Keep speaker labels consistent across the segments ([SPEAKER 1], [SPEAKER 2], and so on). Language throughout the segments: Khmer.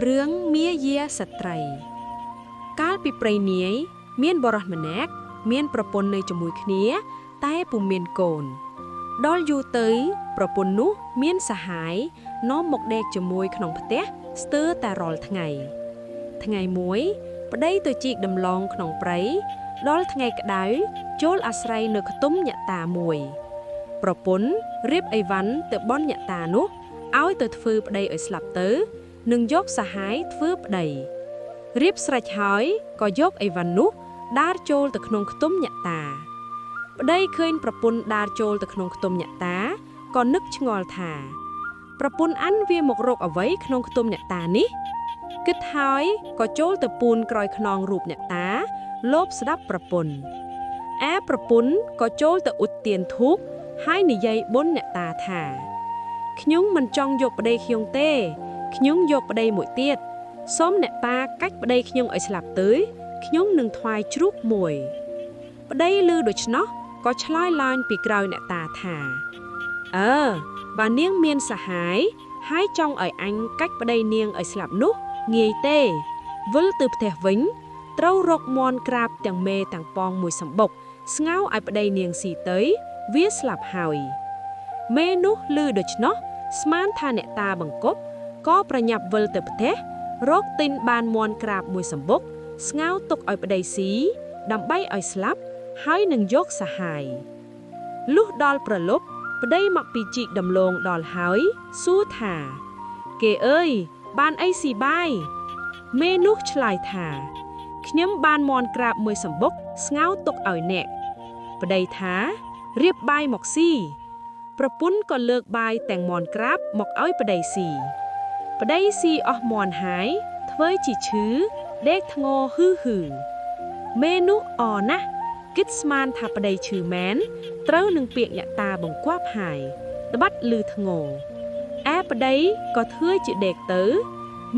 [SPEAKER 1] រឿងមាយាស្ត្រី កាលពីព្រៃនាយ មានបុរសម្នាក់មានប្រពន្ធនៅជាមួយគ្នា តែពុំមានកូន ដល់យូរទៅ ប្រពន្ធនោះមានសហាយនាំមកដេកជាមួយក្នុងផ្ទះស្ទើរតែរាល់ថ្ងៃ ថ្ងៃមួយ ប្តីទៅជីកដំឡូងក្នុងព្រៃ ដល់ថ្ងៃក្តៅចូលអាស្រ័យនៅខ្ទមអ្នកតាមួយ ប្រពន្ធរៀបអីវ៉ាន់ទៅបន់អ្នកតានោះឲ្យទៅធ្វើប្តីឲ្យស្លាប់ទៅ និងយកសហាយធ្វើប្តី រៀបស្រេចហើយក៏យកអីវ៉ាន់នោះដើរចូលទៅក្នុងខ្ទមអ្នកតា ប្តីឃើញប្រពន្ធដើរចូលទៅក្នុងខ្ទមអ្នកតាក៏នឹកឆ្ងល់ថា ប្រពន្ធអានវាមករកអ្វីក្នុងខ្ទមអ្នកតានេះ គិតហើយក៏ចូលទៅពូនក្រោយខ្នងរូបអ្នកតាលបស្ដាប់ប្រពន្ធឯប្រពន្ធក៏ចូលទៅឧទ្ទានធូបហើយនិយាយបុណ្យអ្នកតាថាខ្ញុំមិនចង់យកប្តីខ្ញុំទេខ្ញុំយកប្តីមួយទៀតសូមអ្នកតាកាច់ប្តីខ្ញុំឲ្យស្លាប់ទៅខ្ញុំនឹងថ្វាយជ្រូកមួយប្តីឮដូច្នោះក៏ឆ្លើយឡើងពីក្រោយអ្នកតាថាអើបើនាងមានសហាយហើយចង់ឲ្យអញកាច់ប្តីនាងឲ្យស្លាប់នោះងាយទេវិលទៅផ្ទះវិញត្រូវរកមាន់ក្រាបទាំងមេទាំងប៉ងមួយសម្បុកស្ងោឲ្យប្តីនាងស៊ីទៅវាស្លាប់ហើយមេនោះឮដូច្នោះស្មានថាអ្នកតាបង្កប់ក៏ប្រញាប់វិលទៅផ្ទះរកទិញបានមាន់ក្រាបមួយសម្បុកស្ងោទុកឲ្យប្តីស៊ីដើម្បីឲ្យស្លាប់ហើយនឹងយកសហាយលុះដល់ប្រលប់ប្តីមកពីជីកដំឡូងដល់ហើយសួរថាគេអើយបានអីស៊ីបាយមេនោះឆ្លើយថាខ្ញុំបានមាន់ក្រាបមួយសម្បុកស្ងោទុកឲ្យអ្នកប្តីថារៀបបាយមកស៊ីប្រពន្ធក៏លើកបាយទាំងមាន់ក្រាបមកឲ្យប្តីស៊ីប្តីស៊ីអស់មាន់ហើយធ្វើជាឈឺដេកធ្ងរហឺហឺមេនោះអណាស់គិតស្មានថាប្តីឈឺមែនត្រូវនឹងពាក្យអ្នកតាបង្គាប់ហើយត្បាត់លឺធ្ងរឯប្តីក៏ធ្វើជាដេកទៅ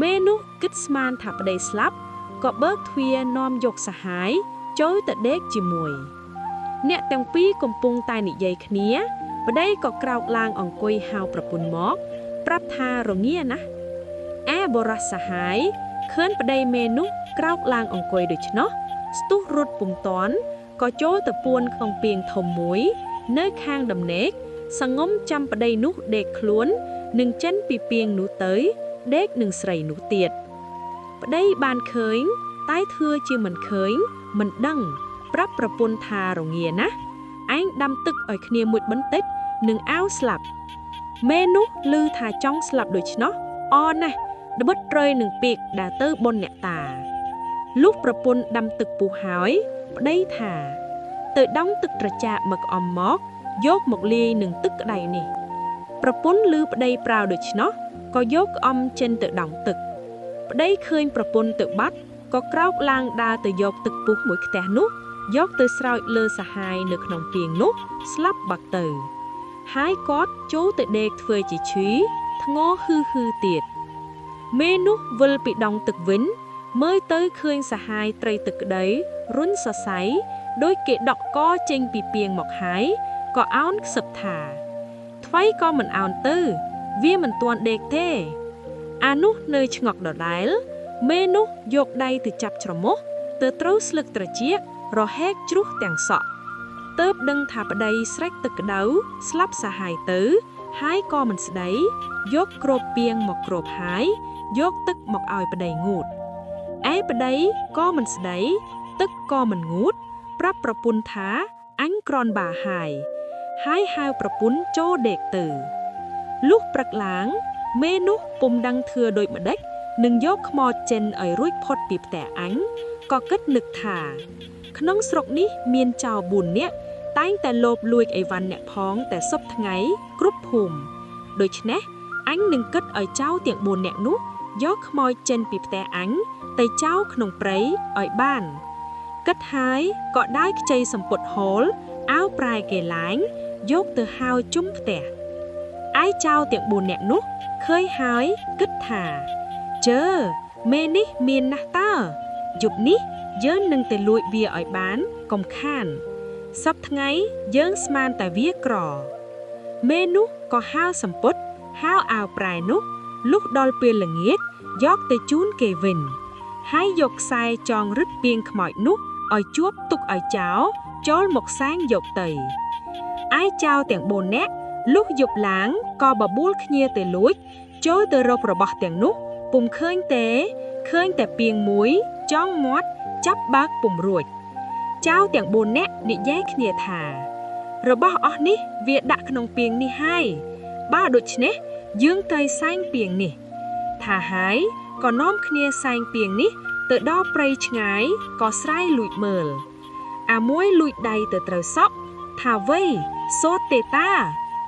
[SPEAKER 1] មេនោះគិតស្មានថាប្តីស្លាប់ក៏បើកទ្វារនាំយកសហាយចូលទៅដេកជាមួយអ្នកទាំងពីរកំពុងតែនិយាយគ្នាប្តីក៏ក្រោកឡើងអង្គុយហៅប្រពន្ធមកប្រាប់ថារងាណាស់ឯបុរសសហាយឃើញប្តីមេនោះក្រោកឡើងអង្គុយដូច្នោះស្ទុះរត់ពុំតាន់ក៏ចូលទៅពួនក្នុងពាងធំមួយនៅខាងដំណេកសងំចាំប្តីនោះដេកខ្លួននឹងចិនពីពាងនោះទៅដេកនឹងស្រីនោះទៀតប្តីបានឃើញតែធ្វើជាមិនឃើញមិនដឹងប្រាប់ប្រពន្ធថារងាណាស់ឯងដាំទឹកឲ្យគ្នាមួយបន្តិចនឹងអាវស្លាប់មេនោះឮថាចង់ស្លាប់ដូច្នោះអណាស់ត្បិតត្រូវនឹងពាក្យដែលទៅបុណ្យអ្នកតាលុះប្រពន្ធដាំទឹកពុះហើយប្តីថាទៅដងទឹកត្រចាកមកអំមកយកមកលាយនឹងទឹកក្តៅនេះប្រពន្ធឮប្តីប្រើដូច្នោះក៏យកអំចិនទៅដងទឹកប្តីឃើញប្រពន្ធទៅបាត់ក៏ក្រោកឡើងដើរទៅយកទឹកពុះមួយខ្ទះនោះយកទៅស្រោចលើសហាយនៅក្នុងពាងនោះស្លាប់បាត់ទៅហើយគាត់ចូលទៅដេកធ្វើជាឈឺធ្ងរហឺហឺទៀតមេនោះវិលពីដងទឹកវិញមើលទៅឃើញសហាយត្រីទឹកក្តីរុនសរសៃដោយគេដកកចេញពីពាងមកហើយក៏អោនខ្សឹបថាថ្វីក៏មិនអោនទៅវាមិនទាន់ដេកទេអានោះនៅឆ្ងក់ដដែលមេនោះយកដៃទៅចាប់ច្រមុះទៅត្រូវស្លឹកត្រចៀករហែកជ្រុះទាំងសក់ទើបដឹងថាប្តីស្រេចទឹកក្តៅស្លាប់សាហាយទៅហើយក៏មិនស្ដីយកគ្របពាងមកគ្របហើយយកទឹកមកឲ្យប្តីងូតឯប្តីក៏មិនស្ដីទឹកក៏មិនងូតប្រាប់ប្រពន្ធថាអញក្រនបាហើយហើយហៅប្រពន្ធចូលដេកទៅលុះព្រឹកឡើងមេនោះពុំដឹងធ្វើដូចម្ដេចនឹងយកខ្មោចចិនឲ្យរួចផុតពីផ្ទះអញក៏គិតនឹកថាក្នុងស្រុកនេះមានចៅ4នាក់តែងតែលបលួចអីវ៉ាន់អ្នកផងតែសពថ្ងៃគ្រប់ភូមិដូច្នេះអញនឹងគិតឲ្យចៅទាំង4នាក់នោះយកខ្មោចចិនពីផ្ទះអញទៅចៅក្នុងព្រៃឲ្យបានគិតហើយក៏ដើរខ្ចីសម្ពុតហូលអាវប្រែគេឡើងយកទៅហៅជុំផ្ទះឯចៅទាំង4នាក់នោះឃើញហើយគិតថាជើមេនេះមានណាស់តើយប់នេះយើងនឹងទៅលួចវាឲ្យបានកុំខានសប្ថ្ងៃយើងស្មានតែវាក្រមេនោះក៏ហៅសម្ពុតហៅអាវប្រែនោះលុះដល់ពេលល្ងាច យកទៅជូនគេវិញ ហើយយកខ្សែចងរឹតពាងខ្មោចនោះឲ្យជួបទុកឲ្យចោលចូលមកសែងយកទៅឯចោលទាំង4នាក់លុះយប់ឡើងក៏បបួលគ្នាទៅលួចចូលទៅរករបស់ទាំងនោះពុំឃើញទេឃើញតែពាងមួយចងមាត់ចាប់បើកពុំរួចចៅទាំង4នាក់និយាយគ្នាថារបស់អស់នេះវាដាក់ក្នុងពាងនេះហើយបើដូច្នេះយើងត្រូវសែងពាងនេះថាហើយក៏នាំគ្នាសែងពាងនេះទៅដល់ព្រៃឆ្ងាយក៏ស្រែលួចមើលអាមួយលួចដៃទៅត្រូវសក់ថាវៃសូត្រទេតា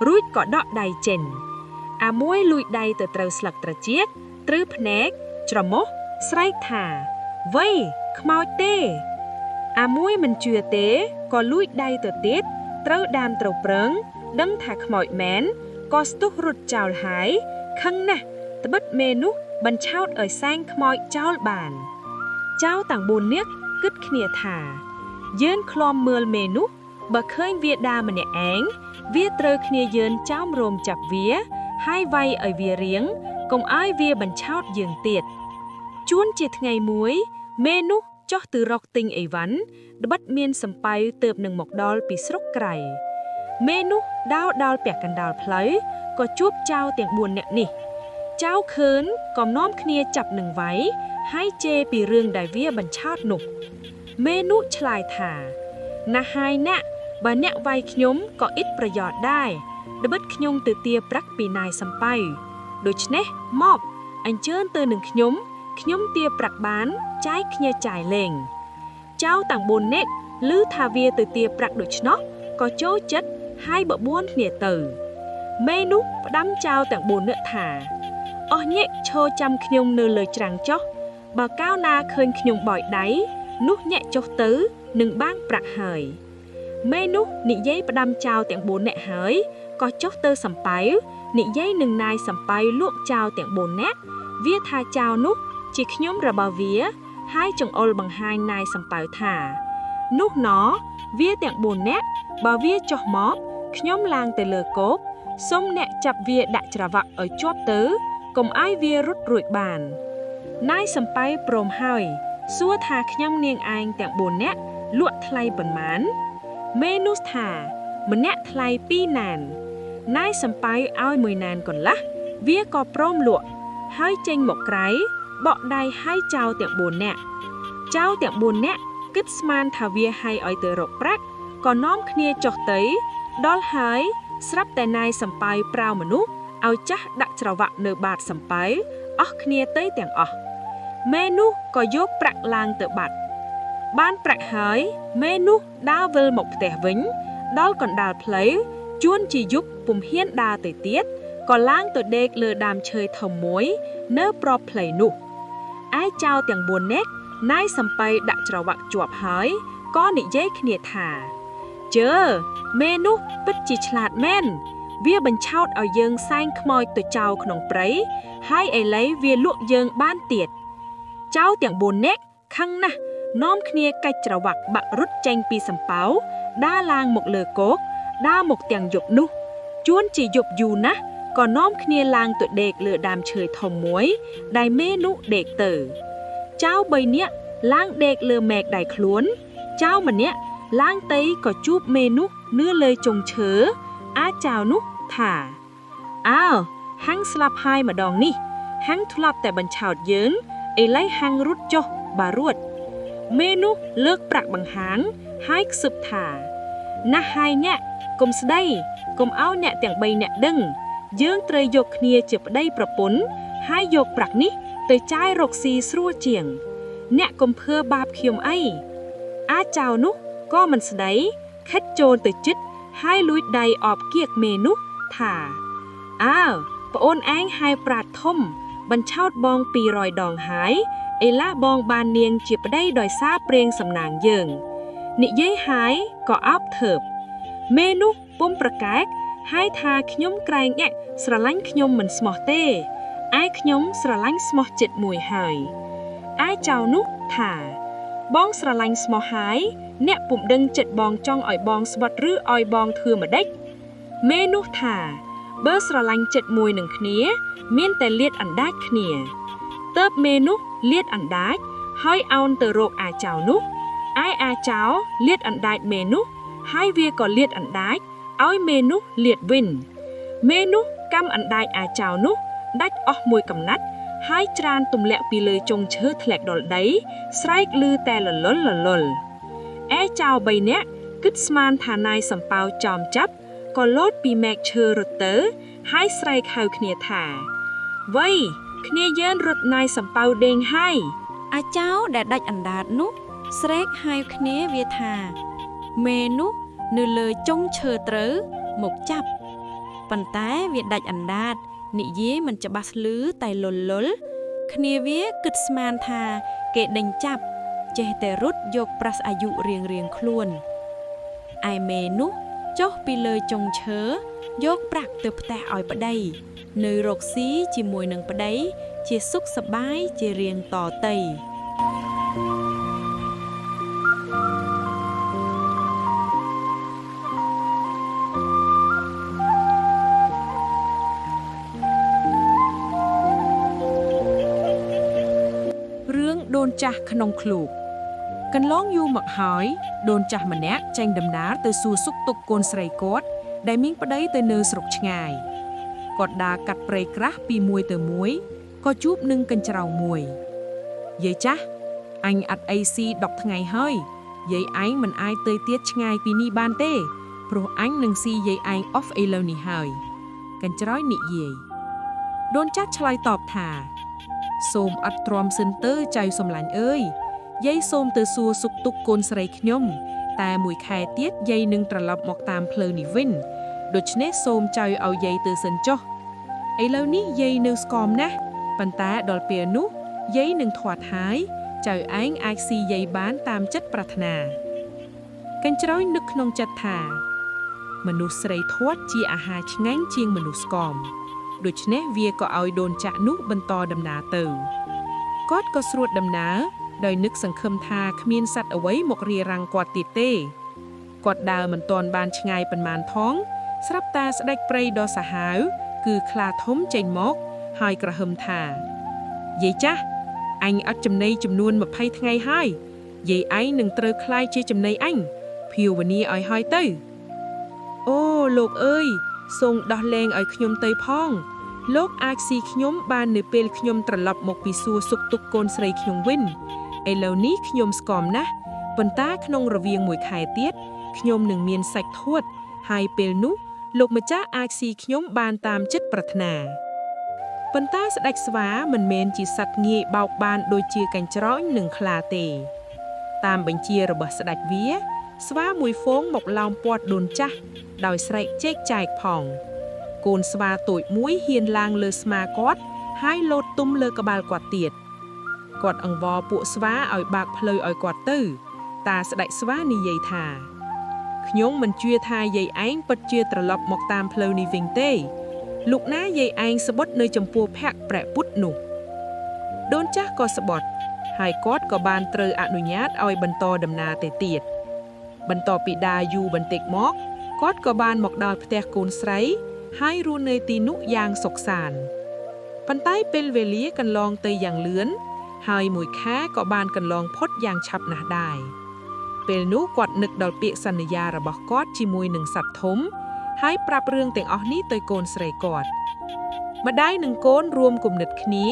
[SPEAKER 1] រួចក៏ដកដៃចេញអាមួយលួចដៃទៅត្រូវស្លឹកត្រចៀកឬភ្នែកច្រមុះស្រែកថាវៃខ្មោចទេអាមួយមិនជឿទេក៏លួចដៃទៅទៀតត្រូវដាមត្រូវប្រឹងដឹងថាខ្មោចមែនក៏ស្ទុះរត់ចោលហើយខឹងណាស់ត្បិតមេនោះបញ្ឆោតឲ្យសែងខ្មោចចោលបានចៅទាំង4នាក់គិតគ្នាថាយើងឃ្លាំមើលមេនោះបើឃើញវាដើរម្នាក់ឯងវាត្រូវគ្នាយើងចោមរោមចាប់វាហើយវាយឲ្យវារៀងកុំឲ្យវាបញ្ឆោតយើងទៀតជួនជាថ្ងៃមួយមេនោះចុះទៅរកទិញអីវ៉ាន់ត្បិតមានសំពៅទៅនឹងមកដល់ពីស្រុកក្រៅមេនោះដើរដល់ពាក់កណ្ដាលផ្លូវក៏ជួបចៅទាំង4នាក់នេះចៅខឿនក៏នាំគ្នាចាប់នឹងវាយហើយជេរពីរឿងដែលវាបញ្ឆោតនោះមេនោះឆ្លើយថាណាស់ហើយអ្នកបើអ្នកវាយខ្ញុំក៏ឥតប្រយោជន៍ដែរត្បិតខ្ញុំទៅទាប្រាក់ពីណាយសំពៅដូច្នេះមកអញ្ជើញទៅនឹងខ្ញុំខ្ញុំទាប្រាក់បានចាយគ្នាចាយលេងចៅទាំង4នាក់ឮថាវាទៅទាប្រាក់ដូច្នោះក៏ចូលចិត្តហើយបបួនគ្នាទៅមេនោះផ្ដាំចៅទាំង4នាក់ថាអស់ញាក់ឈរចាំខ្ញុំនៅលើច្រាំងចុះបើកាលណាឃើញខ្ញុំបោយដៃនោះញាក់ចុះទៅនឹងបាងប្រាក់ហើយមេនោះនិយាយផ្ដាំចៅទាំង4នាក់ហើយក៏ចុះទៅសំពៅនិយាយនឹងណាយសំពៅលក់ចៅទាំង4នាក់វាថាចៅនោះជាខ្ញុំរបស់វាហើយចង្អុលបង្ហាញណាយសំពៅថានោះណវាទាំង4នាក់បើវាចុះមកខ្ញុំឡើងទៅលើគោកសុំអ្នកចាប់វាដាក់ច្រវាក់ឲ្យជាប់ទៅកុំឲ្យវារត់រួចបានណាយសំពៅព្រមហើយសួរថាខ្ញុំនាងឯងទាំង4នាក់លក់ថ្លៃប៉ុន្មានមេនោះថាម្នាក់ថ្លៃ2ណានណាយសំពៅឲ្យ1ណានកន្លះវាក៏ព្រមលក់ហើយចេញមកក្រៅបកដៃឲ្យចៅទាំង4នាក់ចៅទាំង4នាក់គិតស្មានថាវាឲ្យឲ្យទៅរកប្រាក់ក៏នាំគ្នាចុះទៅដល់ហើយស្រាប់តែណាយសំពៅប្រាវមនុស្សឲ្យចាស់ដាក់ច្រវាក់នៅបាតសំពៅអស់គ្នាទៅទាំងអស់មេនោះក៏យកប្រាក់ឡើងទៅបាត់បានប្រាក់ហើយមេនោះដើរវិលមកផ្ទះវិញដល់កណ្ដាលផ្លូវជួនជាយប់ពុំហ៊ានដើរទៅទៀតក៏ឡើងទៅដេកលើដើមឈើធំមួយនៅប្របផ្លូវនោះឯចៅទាំង4នាក់ណាយសំពៅដាក់ច្រវាក់ជាប់ហើយក៏និយាយគ្នាថាជើមេនោះពិតជាឆ្លាតមែនវាបញ្ឆោតឲ្យយើងសែងខ្មោចទៅចោលក្នុងព្រៃហើយឥឡូវវាលក់យើងបានទៀតចៅទាំង4នាក់ខឹងណាស់នាំគ្នាកាច់ច្រវាក់បាក់រត់ចេញពីសំពៅដើរឡើងមកលើគោកដើរមកទាំងយប់នោះជួនជាយប់យូរណាស់ក៏នាំគ្នាឡើងទៅដេកលើដើមឈើធំមួយដែលមេនោះដេកទៅចៅ3នាក់ឡើងដេកលើមែកដៃខ្លួនចៅម្នាក់ឡើងទៅក៏ជួបមេនោះនឿលើចុងឈើអាចៅនោះថាអើហាំងស្លាប់ហើយម្ដងនេះហាំងធ្លាប់តែបញ្ឆោតយើងឥឡូវហាំងរត់ចុះបារត់មេនោះលើកប្រាក់បង្ហាងហើយខ្សឹបថាណាស់ហើយអ្នកកុំស្ដីកុំឲ្យអ្នកទាំង3អ្នកដឹងយើងត្រូវយកគ្នាជាប្តីប្រពន្ធហើយយកប្រាក់នេះទៅចាយរកស៊ីស្រួលជាងអ្នកកុំភឿបាបខ្ញុំអីអាចៅនោះក៏មិនស្ដីខិតចូលទៅចិត្តហើយលួចដៃអបគៀកមេនោះថាអើប្អូនឯងហើយប្រាតធំបញ្ឆោតបង200ដងហើយឥឡូវបងបាននាងជាប្តីដោយសារព្រៀងសំណាងយើងនិយាយហើយក៏អោបធើបមេនោះពុំប្រកែកហើយថាខ្ញុំក្រែងអ្នកស្រឡាញ់ខ្ញុំមិនស្មោះទេឯខ្ញុំស្រឡាញ់ស្មោះចិត្តមួយហើយឯចៅនោះថាបងស្រឡាញ់ស្មោះហើយអ្នកពុំដឹងចិត្តបងចង់ឲ្យបងស្បត់ឬឲ្យបងធ្វើម្ដេចមេនោះថាបើស្រឡាញ់ចិត្តមួយនឹងគ្នាមានតែលាតអណ្ដាតគ្នាទៅ ទើបមេនោះលាតអណ្ដាតហើយអោនទៅរកអាចោនោះឯអាចោលាតអណ្ដាតមេនោះហើយវាក៏លាតអណ្ដាតឲ្យមេនោះលាតវិញមេនោះកាន់អណ្ដាតអាចោនោះដាច់អស់មួយកំណាត់ហើយច្រានទម្លាក់ពីលើចុងឈើធ្លាក់ដល់ដីស្រែកឮតែលលលលលឯចៅបីនាក់គិតស្មានថាណៃសំប៉ៅចំចាប់ក៏លោតពីមែកឈើរត់ទៅហើយស្រែកហៅគ្នាថាវៃគ្នាយើងរត់ណៃសំប៉ៅដេញហើយ
[SPEAKER 2] អាចោដែលដាច់អណ្ដាតនោះស្រែកហៅគ្នាវាថាមេនោះនៅលើចុងឈើត្រូវមកចាប់ប៉ុន្តែវាដាច់អណ្ដាតនិយាយមិនច្បាស់ឮតែលលលគ្នាវាគិតស្មានថាគេដេញចាប់ចេះតែរត់យកប្រាស់អាយុរៀងរៀងខ្លួនឯមេនោះចុះពីលើចុងឈើយកប្រាក់ទៅផ្ទះឲ្យប្តីនៅរកស៊ីជាមួយនឹងប្តីជាសុខសប្បាយជារៀងតទៅ
[SPEAKER 3] រឿងដូនចាស់ក្នុងឃ្លោកកន្លងយូរមកហើយដូនចាស់ម្នាក់ចេញដំណើរទៅសួរសុខទុក្ខកូនស្រីគាត់ដែលមានប្តីទៅនៅស្រុកឆ្ងាយគាត់ដើរកាត់ព្រៃក្រាស់ពីមួយទៅមួយក៏ជួបនឹងកញ្ច្រោងមួយយាយចាស់អញអត់អីស៊ី10ថ្ងៃហើយយាយឯងមិនអាចទៅទៀតឆ្ងាយពីនេះបានទេព្រោះអញនឹងស៊ីយាយឯងអស់ឥឡូវនេះហើយកញ្ច្រោយនិយាយដូនចាស់ឆ្លើយតបថា សូមអត់ទ្រាំសិនទៅចៅសំឡាញ់អើយយាយសូមទៅសួរសុខទុក្ខកូនស្រីខ្ញុំតែមួយខែទៀតយាយនឹងត្រឡប់មកតាមផ្លូវនេះវិញដូច្នេះសូមចៅឲ្យយាយទៅសិនចុះឥឡូវនេះយាយនៅស្គមណាស់ប៉ុន្តែដល់ពេលនោះយាយនឹងធាត់ហើយចៅឯងអាចស៊ីយាយបានតាមចិត្តប្រាថ្នាកញ្ច្រោយនឹកក្នុងចិត្តថាមនុស្សស្រីធាត់ជាអាហារឆ្ងាញ់ជាងមនុស្សស្គមដូច្នេះវាក៏ឲ្យដូនចាក់នោះបន្តដំណើរទៅគាត់ក៏ស្រួតដំណើរដោយនឹកសង្ឃឹមថាគ្មានសត្វអ្វីមករារាំងគាត់ទៀតទេគាត់ដើរមិនទាន់បានឆ្ងាយប៉ុន្មានផងស្រាប់តែស្ដេចព្រៃដ៏សាហាវគឺខ្លាធំចេញមកហើយក្រហឹមថាយាយចាស់អញអត់ចំណីចំនួន20ថ្ងៃហើយយាយឯងនឹងត្រូវក្លាយជាចំណីអញភាវនាឲ្យហើយទៅអូលោកអើយសូមដោះលែងឲ្យខ្ញុំទៅផងលោកអាចស៊ីខ្ញុំបាននៅពេលខ្ញុំត្រឡប់មកពីសួរសុខទុក្ខកូនស្រីខ្ញុំវិញឥឡូវនេះខ្ញុំស្គមណាស់ប៉ុន្តែក្នុងរវាងមួយខែទៀតខ្ញុំនឹងមានសាច់ធាត់ហើយពេលនោះលោកម្ចាស់អាចស៊ីខ្ញុំបានតាមចិត្តប្រាថ្នាប៉ុន្តែស្ដេចស្វាមិនមែនជាសត្វងាយបោកបានដូចជាកញ្ច្រោងនិងខ្លាទេតាមបញ្ជារបស់ស្ដេចវាស្វាមួយហ្វូងមកឡោមព័ទ្ធដូនចាស់ដោយស្រែកជែកចែកផងកូនស្វាតូចមួយហ៊ានឡើងលើស្មាគាត់ហើយលោតទុំលើក្បាលគាត់ទៀតគាត់អង្វរពួកស្វាឲ្យបើកផ្លូវឲ្យគាត់ទៅតាស្ដេចស្វានិយាយថាខ្ញុំមិនជឿថាយាយឯងពិតជាត្រឡប់មកតាមផ្លូវនេះវិញទេលោកណាយាយឯងស្បត់នៅចំពោះភ័ក្រព្រះពុទ្ធនោះដូនចាស់ក៏ស្បត់ហើយគាត់ក៏បានត្រូវអនុញ្ញាតឲ្យបន្តដំណើរទៅទៀតបន្ទាប់ពីដើរយូរបន្តិចមកគាត់ក៏បានមកដល់ផ្ទះកូនស្រីហើយរស់នៅទីនោះយ៉ាងសុខសាន្តប៉ុន្តែពេលវេលាកន្លងទៅយ៉ាងលឿនហើយមួយខែក៏បានកន្លងផុតយ៉ាងឆាប់ណាស់ដែរពេលនោះគាត់នឹកដល់ពាក្យសន្យារបស់គាត់ជាមួយនឹងសត្វធំហើយប្រាប់រឿងទាំងអស់នេះទៅកូនស្រីគាត់ម្ដាយនិងកូនរួមគំនិតគ្នា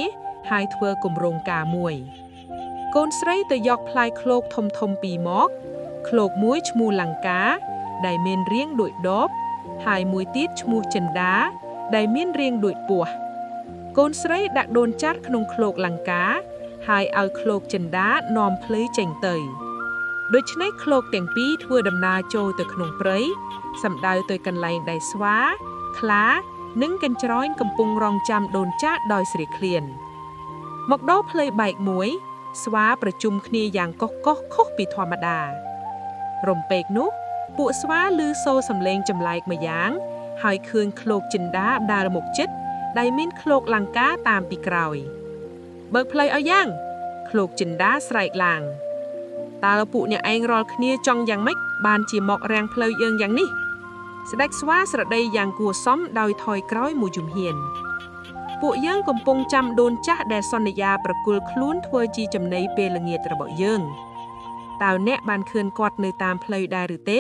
[SPEAKER 3] ហើយធ្វើគម្រោងការមួយកូនស្រីទៅយកផ្លែឃ្លោកធំៗពីរមកឃ្លោកមួយឈ្មោះលង្កាដែលមានរាងដូចដបហើយមួយទៀតឈ្មោះចិន្តាដែលមានរាងដូចពស់កូនស្រីដាក់ដូនចាត់ក្នុងឃ្លោកលង្កាហើយឲ្យឃ្លោកចិន្តានាំភ្លឺចេញទៅដូច្នេះឃ្លោកទាំងពីរធ្វើដំណើរចូលទៅក្នុងព្រៃសម្ដៅទៅកន្លែងដែលស្វាខ្លានិងកញ្ច្រោងកំពុងរងចាំដូនចាក់ដោយស្រេកឃ្លានមកដល់ផ្លូវបែកមួយស្វាប្រជុំគ្នាយ៉ាងកុះកុសខុសពីធម្មតារំពេកនោះពួកស្វាឮសូរសំឡេងចម្លែកម្យ៉ាងហើយឃើញឃ្លោកចិន្តាដើរមកចិត្តដែលមានឃ្លោកលង្កាតាមពីក្រោយបើកផ្លូវឲ្យយ៉ាងឃ្លោកចិន្តាស្រែកឡើងតើពួកអ្នកឯងរាល់គ្នាចង់យ៉ាងម៉េចបានជាមករាំងផ្លូវយើងយ៉ាងនេះស្ដេចស្វាស្រដីយ៉ាងគួរសមដោយថយក្រោយមួយជំហាន ពួកយើងកំពុងចាំដូនចាស់ដែលសន្យាប្រគល់ខ្លួនធ្វើជាចំណីពេលល្ងាចរបស់យើងតើអ្នកបានឃើញគាត់នៅតាមផ្លូវដែរឬទេ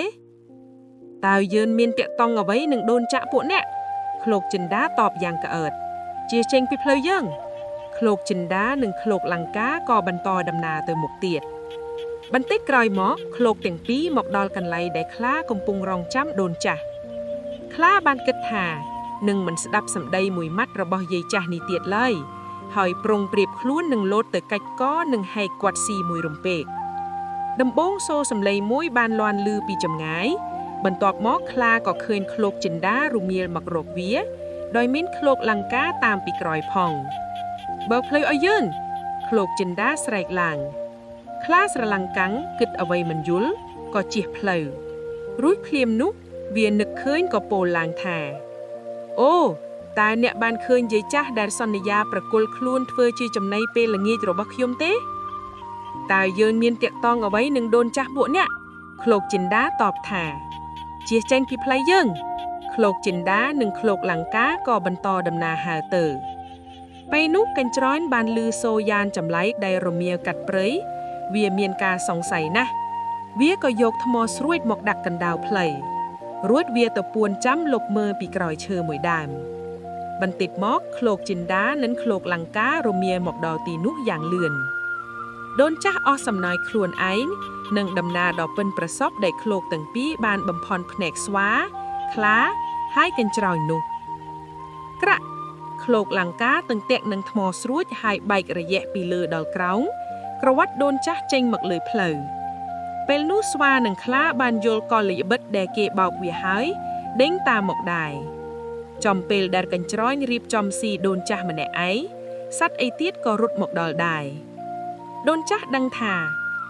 [SPEAKER 3] តើយើងមានតាក់តងអ្វីនឹងដូនចាក់ពួកអ្នកឃ្លោកចិន្តាតបយ៉ាងក្អើតជាចេញពីផ្លូវយើងឃ្លោកចិន្តានិងឃ្លោកលង្កាក៏បន្តដំណើរទៅមុខទៀតបន្តិចក្រោយមកឃ្លោកទាំងពីរមកដល់កន្លែងដែលខ្លាកំពុងរងចាំដូនចាស់ខ្លាបានគិតថានឹងមិនស្ដាប់សម្ដីមួយម៉ាត់របស់យាយចាស់នេះទៀតឡើយហើយប្រុងប្រៀបខ្លួននឹងលោតទៅកាច់កនិងហែកគាត់ស៊ីមួយរំពេកដំបងសូរសំឡេងមួយបានលាន់លឺពីចម្ងាយបន្ទាប់មកខ្លាក៏ឃើញឃ្លោកចិន្តារមៀលមករកវាដោយមានឃ្លោកលង្កាតាមពីក្រោយផងបើផ្លូវឲ្យយើងឃ្លោកចិន្តាស្រែកឡើងខ្លាស្រឡាំងកាំងគិតអ្វីមិនយល់ក៏ជៀសផ្លូវរួចភ្លាមនោះវានឹកឃើញក៏ពោលឡើងថាអូតើអ្នកបានឃើញយាយចាស់ដែលសន្យាប្រគល់ខ្លួនធ្វើជាចំណីពេលល្ងាចរបស់ខ្ញុំទេតើយើងមានតាក់តងអ្វីនឹងដូនចាស់ពួកអ្នកឃ្លោកចិន្តាតបថាជៀសចេញពីផ្លូវយើងឃ្លោកចិន្តានិងឃ្លោកលង្កាក៏បន្តដំណើរហើរទៅពេលនោះកញ្ច្រែនបានលឺសូរយ៉ានចម្លែកដែលរមៀលកាត់ព្រៃវាមានការសង្ស័យណាស់វាក៏យកថ្មស្រួចមកដាក់កណ្ដាលផ្លូវរួចវាទៅពួនចាំលុបមើលពីក្រោយឈើមួយដើមបន្តិចមកឃ្លោកចិន្តានិងឃ្លោកលង្ការមៀលមកដល់ទីនោះយ៉ាងលឿនដូនចាស់អស់សំណើចខ្លួនឯងនិងដំណើរដ៏ប៉ិនប្រសប់ដែលឃ្លោកទាំងពីរបានបំផន់ភ្នែកស្វាខ្លាហើយកញ្ច្រោយនោះក្រាក់ឃ្លោកលង្កាទាំងតាក់នឹងថ្មស្រួចហើយបែករយៈពីលើដល់ក្រោមក្រវ៉ាត់ដូនចាស់ចេញមកលើផ្លូវពេលនោះស្វានិងខ្លាបានយល់កលល្បិចដែលគេបោកវាហើយដេញតាមមកដែរចំពេលដែលកញ្ច្រោយរៀបចំស៊ីដូនចាស់ម្នាក់ឯងសត្វអីទៀតក៏រត់មកដល់ដែរដូនចាស់ដឹងថា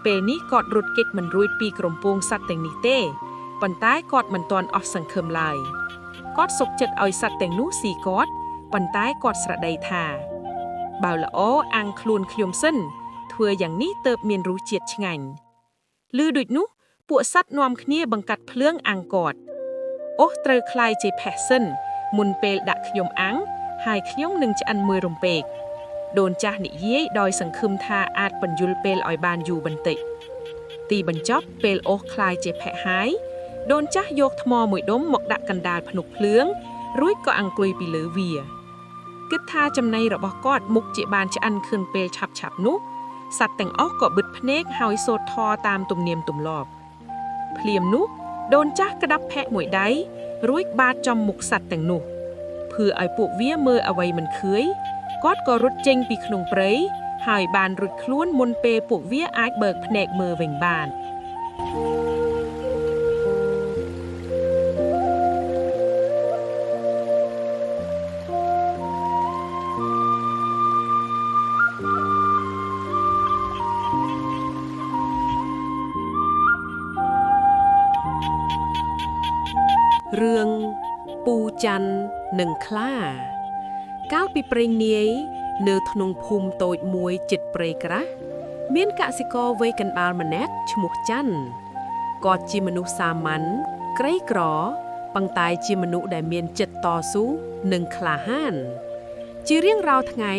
[SPEAKER 3] ពេលនេះគាត់រត់គេចមិនរួចពីក្រុមពងសត្វទាំងនេះទេប៉ុន្តែគាត់មិនទាន់អស់សង្ឃឹមឡើយគាត់សុខចិត្តឲ្យសត្វទាំងនោះស៊ីគាត់ប៉ុន្តែគាត់ស្រដីថាបើល្អអាំងខ្លួនខ្ញុំសិនធ្វើយ៉ាងនេះទើបមានរសជាតិឆ្ងាញ់ឮដូចនោះពួកសត្វនាំគ្នាបង្កាត់ភ្លើងអាំងគាត់អូសត្រូវក្លាយជាផេះសិនមុនពេលដាក់ខ្ញុំអាំងហើយខ្ញុំនឹងឆ្អិនមួយរំពេកដូនចាស់និយាយដោយសង្ឃឹមថាអាចបញ្យលពេលឲ្យបានយូរបន្តិចទីបញ្ចប់ពេលអូសក្លាយជាផេះហើយដូនចាស់យកថ្មមួយដុំមកដាក់កណ្ដាលភ្នំភ្លើងរួចក៏អង្គុយពីលើវាគិតថាចំណីរបស់គាត់មុខជាបានឆ្អិនខឿនពេលឆាប់ៗនោះសត្វទាំងអស់ក៏បិទភ្នែកហើយសូត្រធម៌តាមទំនៀមទម្លាប់ភ្លាមនោះដូនចាស់ក្តាប់ផែកមួយដៃរួចបាតចំមុខសត្វទាំងនោះភឿឲ្យពួកវាមើលអ្វីមិនឃើញគាត់ក៏រត់ចេញពីក្នុងព្រៃហើយបានរត់ខ្លួនមុនពេលពួកវាអាចបើកភ្នែកមើលវិញបាន
[SPEAKER 1] រឿងពូច័ន្ទនិងខ្លាកាលពីព្រេងនាយនៅក្នុងភូមិតូចមួយជិតព្រៃក្រាស់មានកសិករវ័យកណ្ដាលម្នាក់ឈ្មោះច័ន្ទគាត់ជាមនុស្សសាមញ្ញក្រីក្រប៉ុន្តែជាមនុស្សដែលមានចិត្តតស៊ូនិងក្លាហានជារៀងរាល់ថ្ងៃ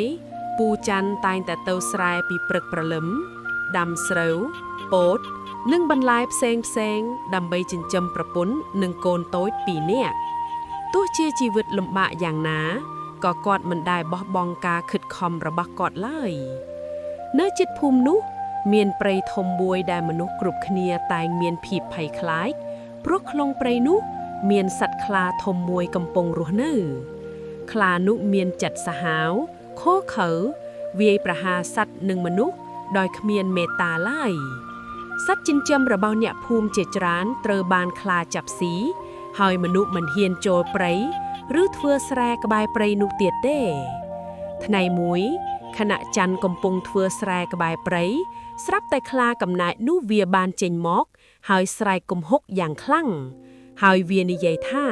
[SPEAKER 1] ពូច័ន្ទតែងតែទៅស្រែពីព្រឹកព្រលឹមដាំស្រូវពោតនិងបន្លែផ្សេងផ្សេងដើម្បីចិញ្ចឹមប្រពន្ធនិងកូនតូចពីរនាក់ទោះជាជីវិតលំបាកយ៉ាងណាក៏គាត់មិនដែលបោះបង់ការខិតខំរបស់គាត់ឡើយនៅជិតភូមិនោះមានព្រៃធំមួយដែលមនុស្សគ្រប់គ្នាតែងមានភាពភ័យខ្លាចព្រោះក្នុងព្រៃនោះមានសត្វខ្លាធំមួយកំពុងរស់នៅខ្លានោះមានចិត្តសាហាវឃោរឃៅវាយប្រហារសត្វនិងមនុស្សដោយគ្មានមេត្តាឡើយសត្វចិញ្ចឹមរបស់អ្នកភូមិជាច្រើនត្រូវបានខ្លាចាប់ស៊ីហើយមនុស្សមិនហ៊ានចូលព្រៃឬធ្វើស្រែក្បែរព្រៃនោះទៀតទេថ្ងៃមួយខណៈច័ន្ទកំពុងធ្វើស្រែក្បែរព្រៃស្រាប់តែខ្លាកំណែនោះវាបានចេញមកហើយស្រែកគំហុកយ៉ាងខ្លាំងហើយវានិយាយថា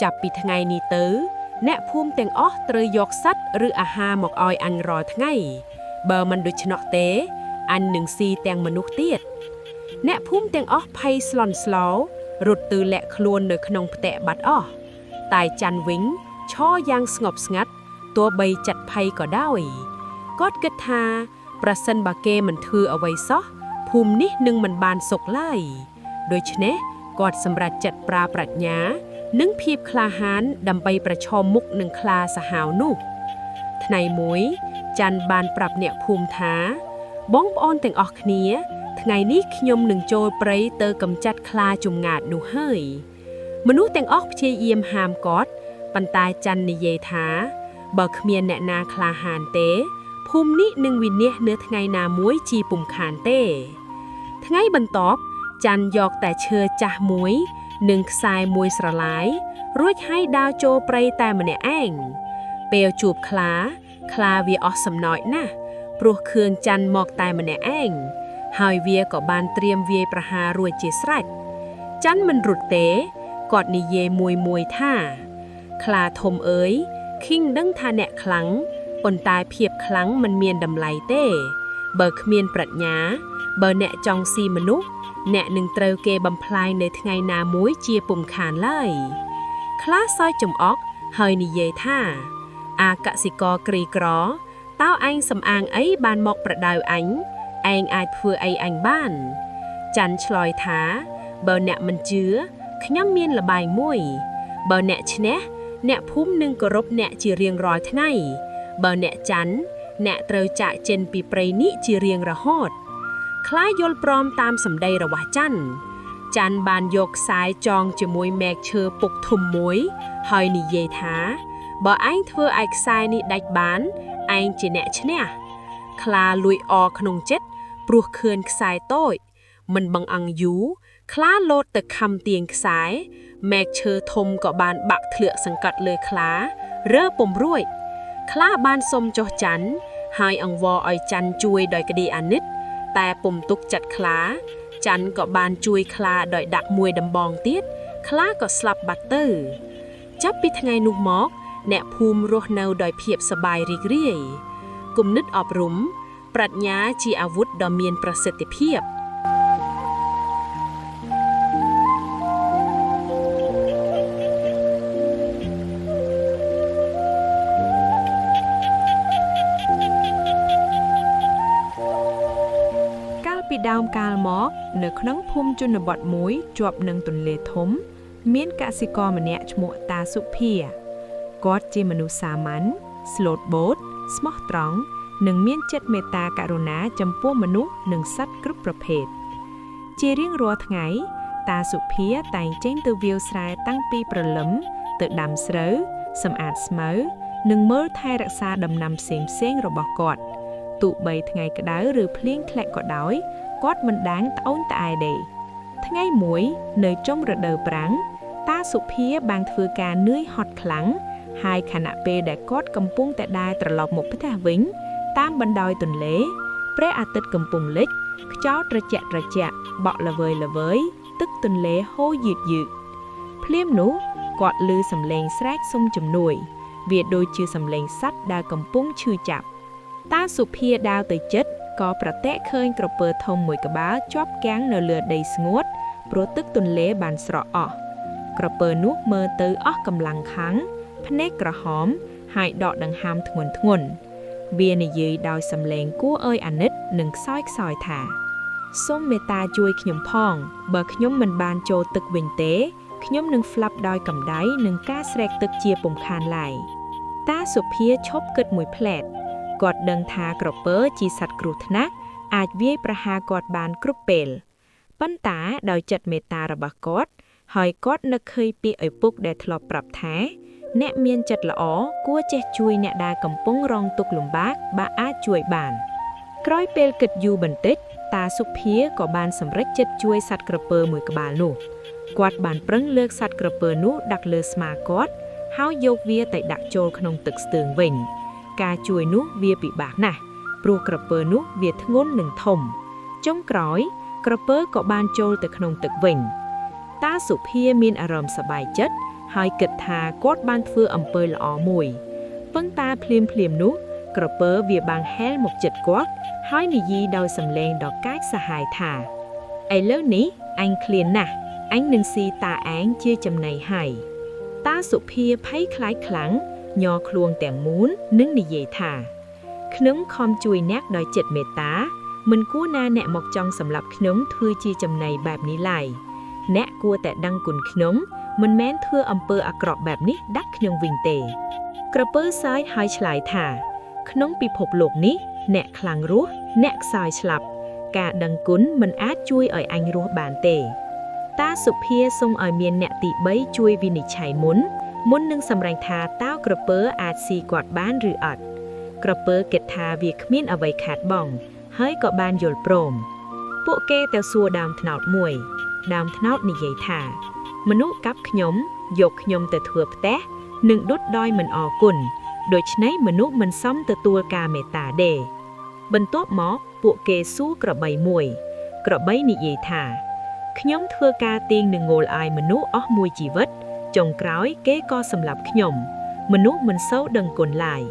[SPEAKER 1] ចាប់ពីថ្ងៃនេះទៅអ្នកភូមិទាំងអស់ត្រូវយកសត្វឬអាហារមកឲ្យអញរាល់ថ្ងៃបើមិនដូច្នោះទេអញនឹងស៊ីទាំងមនុស្សទៀតអ្នកភូមិទាំងអស់ភ័យស្លន់ស្លោរត់ទៅលាក់ខ្លួននៅក្នុងផ្ទះបាត់អស់តែច័ន្ទវិញឈរយ៉ាងស្ងប់ស្ងាត់ ទោះបីចិត្តភ័យក៏ដោយគាត់គិតថា ប្រសិនបើគេមិនធ្វើអ្វីសោះភូមិនេះនឹងមិនបានសុខឡើយដូច្នេះគាត់សម្រេចចិត្តប្រើប្រាជ្ញា និងភាពក្លាហានដើម្បីប្រឈមមុខនឹងខ្លាសាហាវនោះ ថ្ងៃមួយច័ន្ទបានប្រាប់អ្នកភូមិថា បងប្អូនទាំងអស់គ្នា ថ្ងៃនេះខ្ញុំនឹងចូលព្រៃទៅកម្ចាត់ខ្លាជំងាតនោះហើយ មនុស្សទាំងអស់ព្យាយាមហាមគាត់ប៉ុន្តែច័ន្ទនិយាយថា បើគ្មានអ្នកណាក្លាហានទេ ភូមិនេះនឹងវិនាសនៅថ្ងៃណាមួយជាពុំខានទេ ថ្ងៃបន្ទាប់ច័ន្ទយកតែឈើចាស់មួយ និងខ្សែមួយស្រឡាយរួចហើយដើរចូលព្រៃតែម្នាក់ឯងពេលជួបខ្លា ខ្លាវាអស់សំណើចណាស់ព្រោះខឿនច័ន្ទមកតែម្នាក់ឯងហើយវាក៏បានត្រៀមវាយប្រហាររួចជាស្រេចច័ន្ទមិនរត់ទេគាត់និយាយមួយមួយថា ខ្លាធំអើយខីងដឹងថាអ្នកខ្លាំងប៉ុន្តែភាពខ្លាំងមិនមានតម្លៃទេ បើគ្មានប្រាជ្ញា បើអ្នកចង់ស៊ីមនុស្សអ្នកនឹងត្រូវគេបំផ្លាញនៅថ្ងៃណាមួយជាពុំខានឡើយខ្លាសើចចំអកហើយនិយាយថា អាកសិករក្រីក្រតើឯងសំអាងអីបានមកប្រដៅអញឯងអាចធ្វើអីអញបាន ច័ន្ទឆ្លើយថា បើអ្នកមិនជឿខ្ញុំមានល្បែងមួយ បើអ្នកឈ្នះអ្នកភូមិនឹងគោរពអ្នកជារៀងរាល់ថ្ងៃ បើអ្នកចាញ់អ្នកត្រូវចាកចេញពីព្រៃនេះជារៀងរហូត ខ្លាយល់ព្រមតាមសម្ដីរបស់ច័ន្ទច័ន្ទបានយកខ្សែចងជាមួយមែកឈើពុកធំមួយ ហើយនិយាយថា បើឯងធ្វើឲ្យខ្សែនេះដាច់បានឯងជាអ្នកឈ្នះខ្លាលួយអក្នុងចិត្តព្រោះខឿនខ្សែតូច មិនបង្អង់យូរខ្លាលោតទៅខំទាញខ្សែមែកឈើធំក៏បានបាក់ធ្លាក់សង្កត់លើខ្លារើពុំរួចខ្លាបានសុំចុះច័ន្ទហើយអង្វរឲ្យច័ន្ទជួយដោយក្តីអាណិត តែពុំទុកចិត្តខ្លាច័ន្ទក៏បានជួយខ្លាដោយដាក់មួយដំបងទៀតខ្លាក៏ស្លាប់បាត់ទៅ ចាប់ពីថ្ងៃនោះមក អ្នកភូមិរស់នៅដោយភាពសប្បាយរីករាយគំនិតអប់រំ ប្រាជ្ញាជាអាវុធដ៏មានប្រសិទ្ធភាព
[SPEAKER 3] កាលពីដើមកាលមក នៅក្នុងភូមិជនបទមួយជាប់នឹងទន្លេធំ មានកសិករម្នាក់ឈ្មោះតាសុភាគាត់ជាមនុស្សសាមញ្ញស្លូតបូត ស្មោះត្រង់និងមានចិត្តមេត្តាករុណាចំពោះមនុស្សនិងសត្វគ្រប់ប្រភេទជារៀងរាល់ថ្ងៃ តាសុភាតែងចេញទៅវាលស្រែតាំងពីព្រលឹម ទៅដាំស្រូវសម្អាតស្មៅនិងមើលថែរក្សាដំណាំផ្សេងៗរបស់គាត់ទោះបីថ្ងៃក្តៅឬភ្លៀងធ្លាក់ក៏ដោយគាត់មិនដាងត្អូញត្អែទេថ្ងៃមួយនៅចុងរដូវប្រាំងតាសុភាបានធ្វើការនឿយហត់ខ្លាំងហើយខណៈពេលដែលគាត់កំពុងតែដើរត្រឡប់មកផ្ទះវិញ តាមបណ្ដោយទន្លេព្រះអាទិត្យកំពុងលិចខ្យល់ត្រជាក់ត្រជាក់បក់ល្វើយល្វើយទឹកទន្លេហូរយឺតយឺតភ្លាមនោះគាត់ឮសំឡេងស្រែកសុំជំនួយ វាដូចជាសំឡេងសត្វដែលកំពុងឈឺចាប់តាសុភាដើរទៅជិតក៏ប្រទះឃើញក្រពើធំមួយក្បាលជាប់គាំងនៅលើដីស្ងួតព្រោះទឹកទន្លេបានស្រកអស់ក្រពើនោះមើលទៅអស់កម្លាំងខាំងភ្នែកក្រហមហើយដកដង្ហើមធ្ងន់ធ្ងន់វានិយាយដោយសំឡេងគួរឲ្យអាណិតនិងខ្សោយខ្សោយថាសូមមេត្តាជួយខ្ញុំផង បើខ្ញុំមិនបានចូលទឹកវិញទេខ្ញុំនឹងស្លាប់ដោយកម្ដៅនិងការស្រែកទឹកជាពុំខានឡើយតាសុភាឈប់គិតមួយភ្លែតគាត់ដឹងថាក្រពើជាសត្វគ្រោះថ្នាក់អាចវាយប្រហារគាត់បានគ្រប់ពេលប៉ុន្តែដោយចិត្តមេត្តារបស់គាត់ហើយគាត់នឹកឃើញពាក្យឪពុកដែលធ្លាប់ប្រាប់ថា អ្នកមានចិត្តល្អគួរចេះជួយអ្នកដែលកំពុងរងទុក្ខលំបាកបើអាចជួយបាន ក្រោយពេលគិតយូរបន្តិចតាសុភាក៏បានសម្រេចចិត្តជួយសត្វក្រពើមួយក្បាលនោះគាត់បានប្រឹងលើកសត្វក្រពើនោះដាក់លើស្មាគាត់ហើយយកវាទៅដាក់ចូលក្នុងទឹកស្ទឹងវិញ ការជួយនោះវាពិបាកណាស់ព្រោះក្រពើនោះវាធ្ងន់និងធំចុងក្រោយ ក្រពើក៏បានចូលទៅក្នុងទឹកវិញ តាសុភាមានអារម្មណ៍សប្បាយចិត្តហើយគិតថាគាត់បានធ្វើអំពើល្អមួយប៉ុន្តែភ្លាមៗនោះ ក្រពើវាបានហែលមកចិត្តគាត់ហើយនិយាយដោយសំឡេងដ៏កាចសាហាវថាឥឡូវនេះអញឃ្លានណាស់អញនឹងស៊ីតាឯងជាចំណីហើយតាសុភាភ័យខ្លាចខ្លាំង
[SPEAKER 1] ញ័រខ្លួនទាំងមូលនិងនិយាយថាខ្ញុំខំជួយអ្នកដោយចិត្តមេត្តាមិនគួរណាអ្នកមកចង់សម្លាប់ខ្ញុំធ្វើជាចំណីបែបនេះឡើយអ្នកគួរតែដឹងគុណខ្ញុំមិនមែនធ្វើអំពើអាក្រក់បែបនេះដាក់ខ្ញុំវិញទេក្រពើសើចហើយឆ្លើយថាក្នុងពិភពលោកនេះអ្នកខ្លាំងរស់អ្នកខ្សោយស្លាប់ការដឹងគុណមិនអាចជួយឲ្យអញរស់បានទេតាសុភាសូមឲ្យមានអ្នកទី3ជួយវិនិច្ឆ័យមុននឹងសម្រេចថាតើក្រពើអាចស៊ីគាត់បានឬអត់ក្រពើគិតថាវាគ្មានអ្វីខាតបង់ហើយក៏បានយល់ព្រមពួកគេទៅសួរដើមត្នោតមួយដើមត្នោតនិយាយថាមនុស្សកាប់ខ្ញុំយកខ្ញុំទៅធ្វើផ្ទះនិងដុតដោយមិនអរគុណដូច្នេះមនុស្សមិនសមទទួលការមេត្តាទេបន្ទាប់មកពួកគេសួរក្របីមួយក្របីនិយាយថាខ្ញុំធ្វើការទៀងនឹងងោលអាយមនុស្សអស់មួយជីវិតចុងក្រោយគេក៏សម្លាប់ខ្ញុំមនុស្សមិនសូវដឹងគុណឡើយ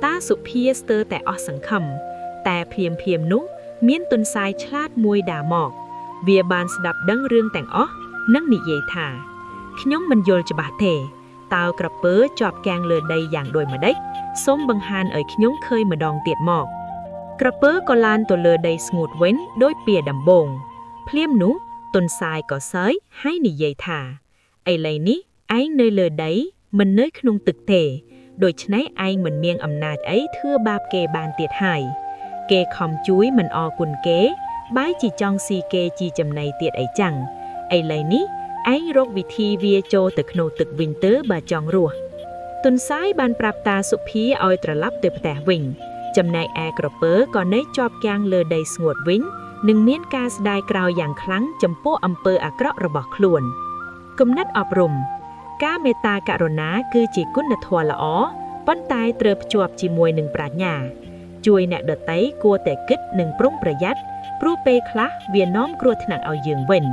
[SPEAKER 1] តាសុភាស្ទើរតែអស់សង្ឃឹមតែភ្លាមៗនោះមានទន្សាយឆ្លាតមួយដើរមកវាបានស្ដាប់ដឹងរឿងទាំងអស់និងនិយាយថាខ្ញុំមិនយល់ច្បាស់ទេតើក្រពើជាប់គាំងលើដីយ៉ាងដូចម្ដេចសូមបង្ហាញឲ្យខ្ញុំឃើញម្ដងទៀតមកក្រពើក៏ឡានទៅលើដីស្ងួតវិញដោយពីដំបូងភ្លាមនោះទន្សាយក៏សើចហើយនិយាយថាឥឡូវនេះឯងនៅលើដីមិននៅក្នុងទឹកទេដូច្នេះឯងមិនមានអំណាចអីធ្វើបាបគេបានទៀតហើយគេខំជួយមិនអរគុណគេបែរជាចង់ស៊ីគេជាចំណីទៀតអីចឹងឥឡូវនេះឯងរកវិធីវាចូលទៅក្នុងទឹកវិញទៅបើចង់រស់ទន្សាយបានប្រាប់តាសុភាឲ្យត្រឡប់ទៅផ្ទះវិញចំណែកឯក្រពើក៏នៅជាប់គាំងលើដីស្ងួតវិញនិងមានការស្ដាយក្រោយយ៉ាងខ្លាំងចំពោះអំពើអាក្រក់របស់ខ្លួនគំនិតអប់រំការមេត្តាករុណាគឺជាគុណធម៌ល្អប៉ុន្តែត្រូវភ្ជាប់ជាមួយនឹងប្រាជ្ញាជួយអ្នកដទៃគួរតែគិតនិងប្រុងប្រយ័ត្នព្រោះពេលខ្លះវានាំគ្រោះថ្នាក់ឲ្យយើងវិញ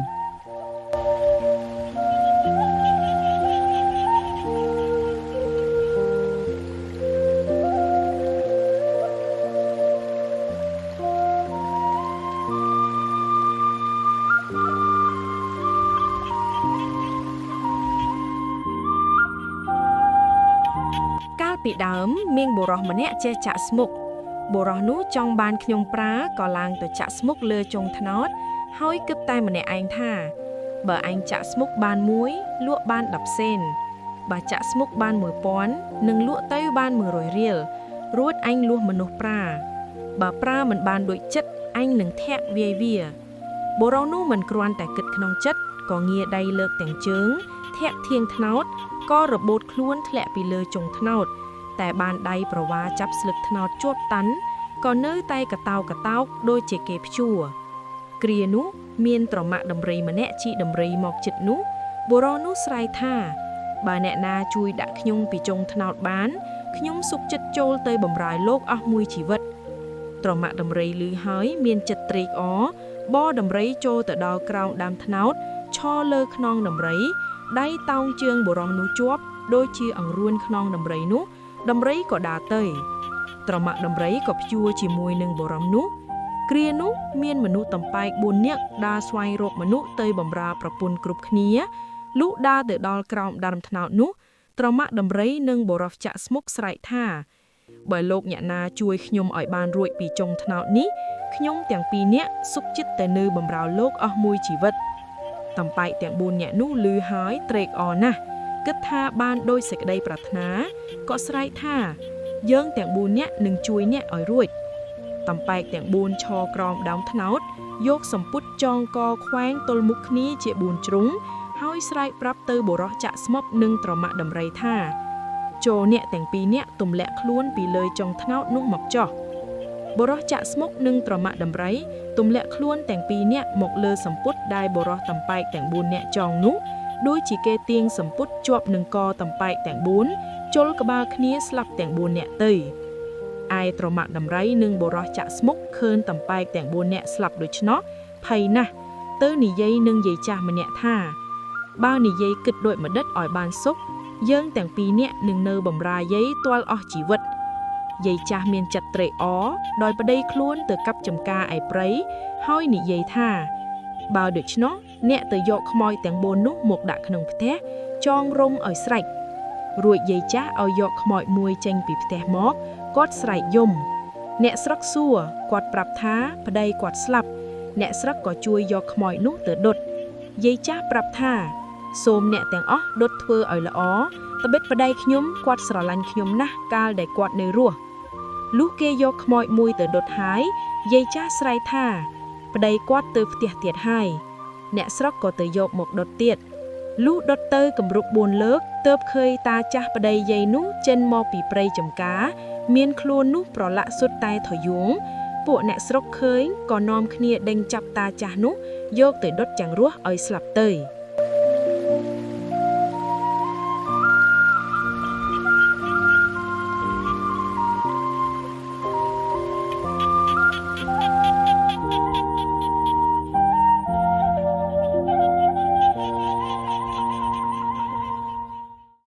[SPEAKER 3] កាលពីដើមមានបុរសម្នាក់ចេះចាក់ស្មុគបុរសនោះចង់បានខ្ញុំប្រាក៏ឡើងទៅចាក់ស្មុគលើចុងត្នោតហើយគិតតែម្នាក់ឯងថាបើឯងចាក់ស្មុគបានមួយលក់បាន10សេនបើចាក់ស្មុគបាន1000នឹងលក់ទៅបាន100រៀលរួចឯងលួសមនុស្សប្រាបើប្រាមិនបានដូចចិត្តឯងនឹងធាក់វាយវាបុរសនោះមិនគ្រាន់តែគិតក្នុងចិត្តក៏ងាដៃលើកទាំងជើងធាក់ធៀងត្នោតក៏របូតខ្លួនធ្លាក់ពីលើចុងត្នោតតែបានដៃប្រវាចាប់ស្លឹកត្នោតជាប់តាន់ក៏នៅតែកតោកតោកដូចជាគេព្យួរគ្រានោះមានត្រម៉ាក់ដំរីម្នាក់ជីដំរីមកចិត្តនោះបុរសនោះស្រែកថាបើអ្នកណាជួយដាក់ខ្ញុំពីចុងត្នោតបានខ្ញុំសុខចិត្តចូលទៅបម្រើលោកអស់មួយជីវិតត្រម៉ាក់ដំរីឮហើយមានចិត្តត្រេកអរបរដំរីចូលទៅដល់ក្រោមដើមត្នោតឈរលើខ្នងដំរីដៃតោងជើងបុរសនោះជាប់ដូចជាអង្រួនខ្នងដំរីនោះដំរីក៏ដើរទៅត្រម៉ាក់ដំរីក៏ព្យួរជាមួយនឹងបុរសនោះគ្រានោះមានមនុស្សតំបែក4នាក់ដើរស្វែងរកមនុស្សទៅបម្រើប្រពន្ធគ្រប់គ្នាលុះដើរទៅដល់ក្រោមដើមត្នោតនោះត្រម៉ាក់ដំរីនិងបុរសចាក់ស្មុគស្រែកថាបើលោកអ្នកណាជួយខ្ញុំឲ្យបានរួចពីចុងត្នោតនេះខ្ញុំទាំងពីរនាក់សុខចិត្តតែនៅបម្រើលោកអស់មួយជីវិតតំបែកទាំង4នាក់នោះឮហើយត្រេកអរណាស់គិតថាបានដោយសេចក្តីប្រាថ្នាក៏ស្រែកថាយើងទាំង4នាក់នឹងជួយអ្នកឲ្យរួចតំបែកទាំង4ឈរក្រោមដើមត្នោតយកសម្ពុតចងកខ្វែងទល់មុខគ្នាជា4ជ្រុងហើយស្រែកប្រាប់ទៅបុរសចាក់ស្មុគនិងត្រម៉ាក់ដំរីថាចូលអ្នកទាំងពីរនាក់ទម្លាក់ខ្លួនពីលើចុងត្នោតនោះមកចុះបុរសចាក់ស្មុគនិងត្រម៉ាក់ដំរីទម្លាក់ខ្លួនទាំងពីរនាក់មកលើសម្ពុតដែលបុរសតំបែកទាំង4នាក់ចងនោះដូចជាគេទៀងសម្ពុតជាប់នឹងកតំបែកទាំង4ជុលក្បាលគ្នាស្លាប់ទាំង4នាក់ទៅឯត្រម៉ាក់ដំរីនិងបុរសចាក់ស្មុគឃើញតំបែកទាំង4នាក់ស្លាប់ដូច្នោះភ័យណាស់ទៅនិយាយនឹងយាយចាស់ម្នាក់ថាបើនិយាយគិតដូចម្ដេចឲ្យបានសុខយើងទាំងពីរនាក់នឹងនៅបម្រើយាយទាល់អស់ជីវិតយាយចាស់មានចិត្តត្រេកអរដោយប្តីខ្លួនទៅកាប់ចំការឯព្រៃហើយនិយាយថាបើដូច្នោះអ្នកទៅយកខ្មោចទាំង4នោះមកដាក់ក្នុងផ្ទះចងរុំឲ្យស្រេច រួចយាយចាស់ឲ្យយកខ្មោចមួយចេញពីផ្ទះមកគាត់ស្រែកយំអ្នកស្រុកសួរគាត់ប្រាប់ថាប្តីគាត់ស្លាប់អ្នកស្រុកក៏ជួយយកខ្មោចនោះទៅដុតយាយចាស់ប្រាប់ថាសូមអ្នកទាំងអស់ដុតធ្វើឲ្យល្អត្បិតប្តីខ្ញុំគាត់ស្រឡាញ់ខ្ញុំណាស់កាលដែលគាត់នៅរស់លុះគេយកខ្មោចមួយទៅដុតហើយយាយចាស់ស្រែកថាប្តីគាត់ទៅផ្ទះទៀតហើយអ្នកស្រុកក៏ទៅយកមកដុតទៀតលុះដុតទៅគម្រប់4លើកទើបឃើញតាចាស់ប្តីយាយនោះចេញមកពីព្រៃចំការមានខ្លួននោះប្រឡាក់សុទ្ធតែថយងពួកអ្នកស្រុកឃើញក៏នាំគ្នាដេញចាប់តាចាស់នោះយកទៅដុតចង្រោះឲ្យស្លាប់ទៅ។